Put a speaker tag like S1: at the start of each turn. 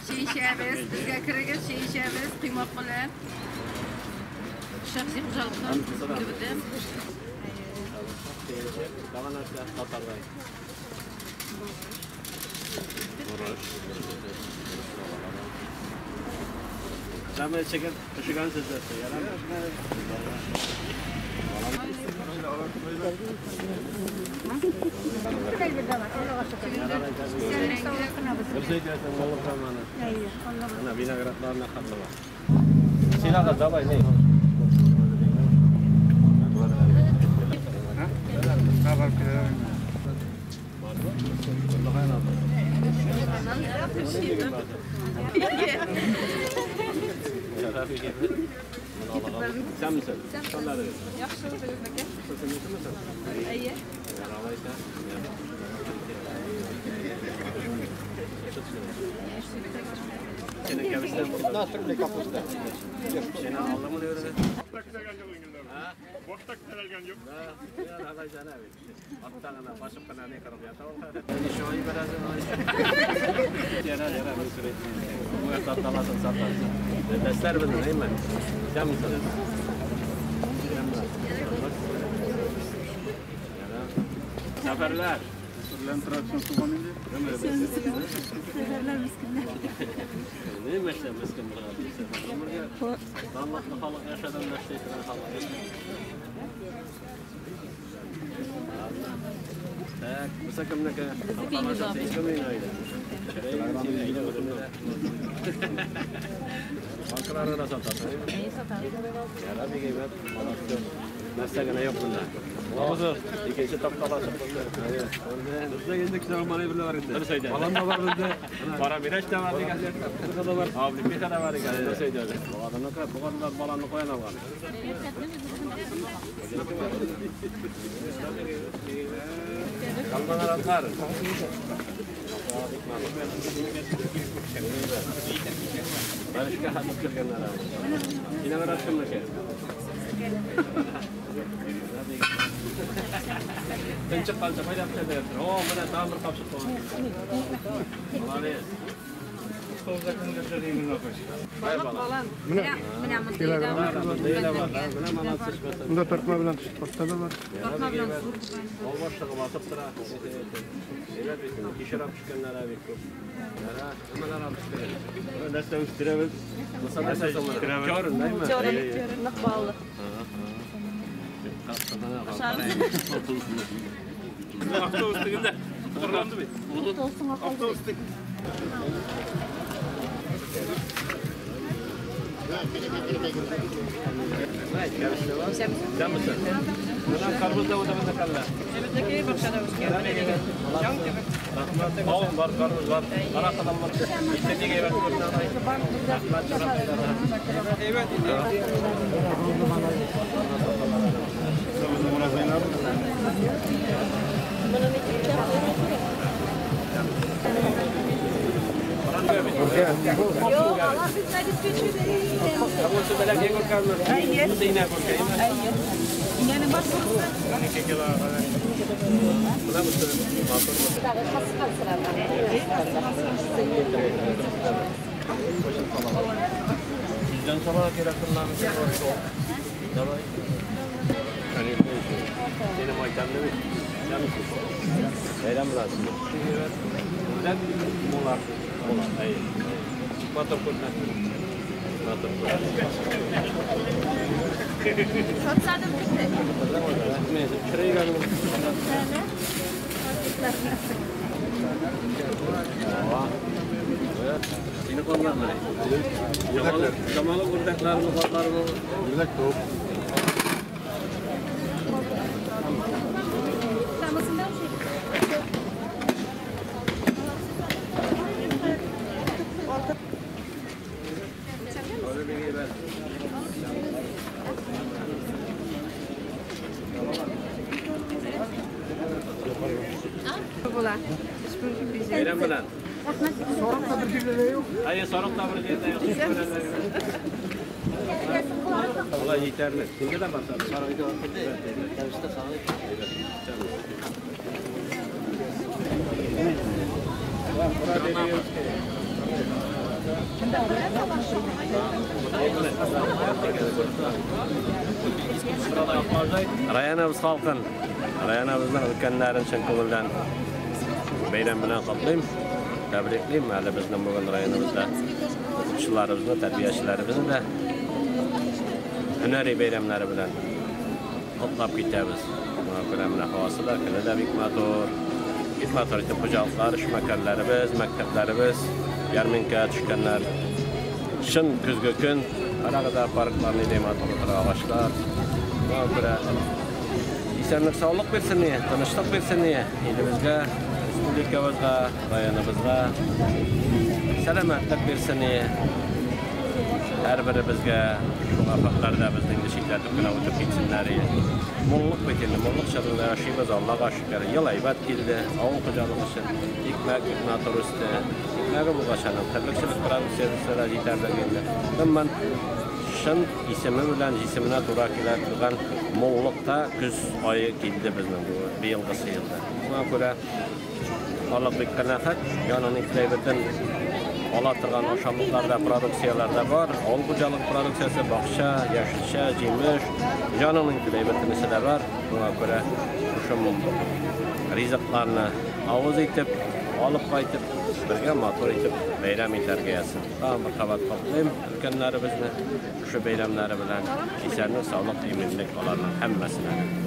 S1: Чәй эчәбез, безгә керегез, чәй эчәбез, коймак белән. Шәхси хуҗалыктан үзебездән.
S2: Тагын нәрсә татардай? Борыч. Сәмә чәкәт пешегән сездә, ярамы? Виноградларына хәтле бар. Син давай, не? Sen misin?
S1: Yaxşı, Әйе.
S2: Zaferler.
S1: Zaferler miskinler.
S2: Ne meşte miskin burada? Danlıqlı xalq yaşadan məşte itiren xalq. Tak, bu kimniki? Bankalarını da satarsan. Нәрсә генә юк монда. Икенче тапкала чыкты.
S3: Бездә инде кичә маневрлар бар инде.
S2: Дөрес әйтә.
S3: Балан да бар бездә.
S2: Кара мирәш тә бар дигән.
S3: Кызы да бар.
S2: Облепиха да бар икән. Дөрес әйтә. Баланыкы, буганнар баланы каян алган? Калманаратлар. Барышка хатып кергәннәр. Виноград кемнеке? Тынчык калса кайда пешә? О, менә тагын бер капчык калган. Молодец.
S1: Балык балан. Менә мондый да бар.
S2: Менә молодцы.
S4: Монда тартма белән тартма да бар.
S1: Тартма белән зур.
S2: Ул башлыгы басып тора. Әйбәт бит. Кишер алып төшкәннәр бик күп. Яра, нимәләр алып төшкән?
S3: Нәрсә үстерәбез?
S2: Нәрсә соң? Чорын, әйме?
S1: Чорын, нык баллы.
S3: Автобус дигәндә торланды бит. Автобус дигән.
S2: Карбыз да үтә калла.
S1: Безнеке бакчада үскән.
S2: Кавын бар, карбыз бар. Кара кадам бар. Итеге әйбәт күренә.
S3: Әйбәт инде.
S1: Yo'q, alар bitmedi küçüğü.
S2: Бусы бәләкәй күркәнме? Бусы инә күркәйме?
S1: İnənin baş burası.
S2: Менә бусы матур. Йөздән сала кирәк кылларны. Давай. Сине майтамны бит. Бәйрәм буласың. Үзәк булар. Булар. Әй. Матур күренә. Матур күренә.
S1: Satsadım bitti.
S2: Сине коллармы? Жамалы үрдәкләрме, казлармы?
S4: Үрдәк топ.
S1: Була.
S2: Бәйрәм белән.
S4: Сарык та бер җирдә дә юк.
S2: Әйе, сарык та бер җирдә юк. Алай җитәрлек. Синдә дә бар сарык. Сарык. Районыбыз халкын, районыбызның өлкәннәрен чын күңелдән бәйрәм белән котлыйм, тәбриклим. Әле безнең бүген районыбызда укытучыларыбызны, тәрбиячеләребезне дә һөнәри бәйрәмнәре белән котлап китәбез. Шуңа күрә менә һавасы да, көне дә бик матур. Бик матур итеп хуҗалыклар, эшмәкәрләребез, мәктәпләребез ярминкәгә төшкәннәр. Чын көзге көн, карагыз да парклар нидәй матур утыра, агачлар. Шуңа күрә исәнлек, саулык бирсен, тынычлык бирсен илебезгә, республикабызга, районыбызга. Сәламәтлек бирсен һәрберебезгә. Шул афәтләрдә безне инде читләтеп кенә үтеп китсеннәр. Муллык бит инде, муллык чорында яшибез, Аллага шөкер. Ел әйбәт килде, авыл хуҗалыгы өчен икмәк бик матур үсте. Икмәге булгач аның терлекчелек продукциясе дә җитәрлек инде. Гомумән, чын исеме белән җисеменә туры килә торган муллыкта көз ае килде безнең бу быелгысы елда. Шуңа күрә халык бик канәгать, янын ипләй бөтен ала торган ашамлыклар да, продукцияләр дә бар. Авыл хуҗалык продукциясе, бакча, яшелчә, җимеш, җанының ипләй бөтенесе дә бар. Шуңа күрә шушы ризыкларны авыз итеп, алып кайтып, бергә матур итеп бәйрәм итәргә язсын. Тагын бер кабат котлыйм өлкәннәребезне шушы бәйрәмнәре белән. Исәнлек, саулык, иминлек аларның һәммәсенә.